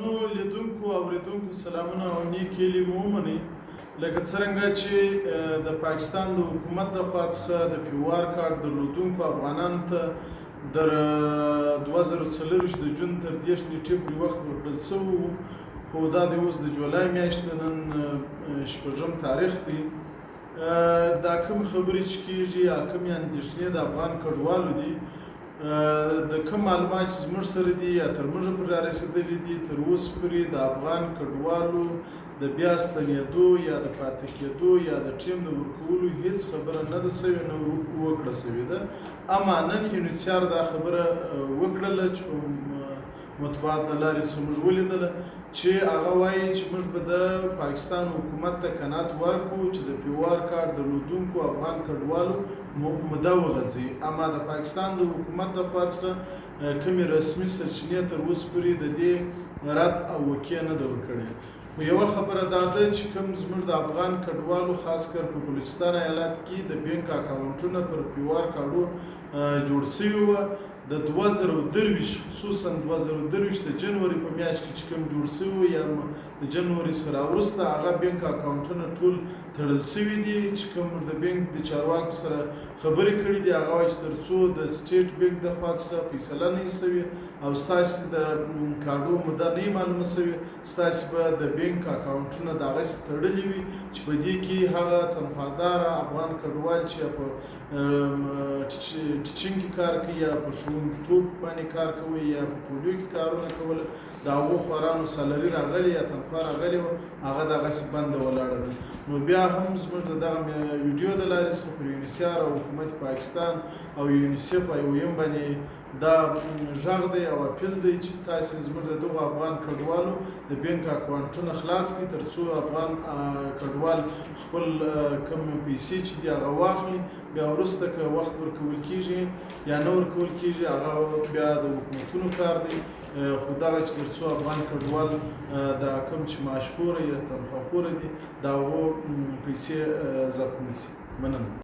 نو لیدونکو اوریدونکو سلامونه او نیکې هیلې مو ومنئ. لکه څرنګه چې د پاکستان د حکومت د خوا څخه د پیوار کارت درلودونکو افغانانو ته در 2024 د جون تر 30 نیټې پورې وخت ورکړل شوی وو، خو دا د اوس د جولای میاشت نن شپږم تاریخ دی. دا کوم خبرې چې کېږي یا کومې اندېښنې د افغان کډوالو دي، د کوم معلومات چې زموږ سره دي یا تر موږ پورې رارسېدلي دي، تر اوسه پورې د افغان کډوالو د بیا ستنېدو یا د پاتې کېدو یا د ټیم د ورکولو هیڅ خبره نه ده شوې، نه وکړه شوې ده. اما نن یونیسیار دا خبره وکړله چې په مطبوعات د لارې څخه موږ ولیدله چې هغه وایي چې موږ به د پاکستان حکومت ته قناعت ورکړو چې د پیوار کارت درلودونکو افغان کډوالو موده وغځوي. اما د پاکستان د حکومت د خوا څخه کومې رسمي سرچینې تر اوسه پورې د دې رد او وکیه نه ده ورکړې. خو یوه خبره دا ده چې کوم زموږ د افغان کډوالو خاص کر په بلوچستان ایالت کې د بینک اکاونټونه پر پیوار کارډو جوړ شوي وه، د 2023 خصوصا 2023 د جنوري په میاشت کې چې کوم جوړ شوي وو یا د جنوري څخه راوروسته هغه بینک اکاونټونه ټول تړل شوي دي. چې کوم موږ د بینک د چارواکو سره خبرې کړې دي، هغه وایي چې تر څو د سټیټ بینک د خوا څخه فیصله نه وي شوې او ستاسې د کارډو موده نه وي معلومه شوې، ستاسې به د بینک اکاونټونه دغسې تړلي وي چې په دې کې هغه تنخواداره افغان کډوال چې یا په teaching کې کار کوي یا په ښوونکتوب باندې کار کوي یا په پولیو کې کارونه کول، د هغو خوارانو salary راغلې یا تنخوا راغلې وه، هغه دغسې بنده ولاړه ده. نو بیا هم زموږ د دغه ویډیو د لارې څخه پر یونیسیار او حکومت پاکستان او یونیسف او یم باندې دا غږ دی او اپیل دی چې تاسې زموږ د دغو افغان کډوالو د بینک اکاونټونه خلاص کړئ تر څو افغان کډوال خپل کوم پیسې چې دي هغه واخلي. بیا وروسته که وخت ورکول کېږي یا نه ورکول کېږي هغه بیا د حکومتونو کار دی، خو دغه چې تر څو افغان کډوال دا کوم چې معاشخوره یا تنخواخوره دي د هغو پیسې ضبط نه شي. مننه.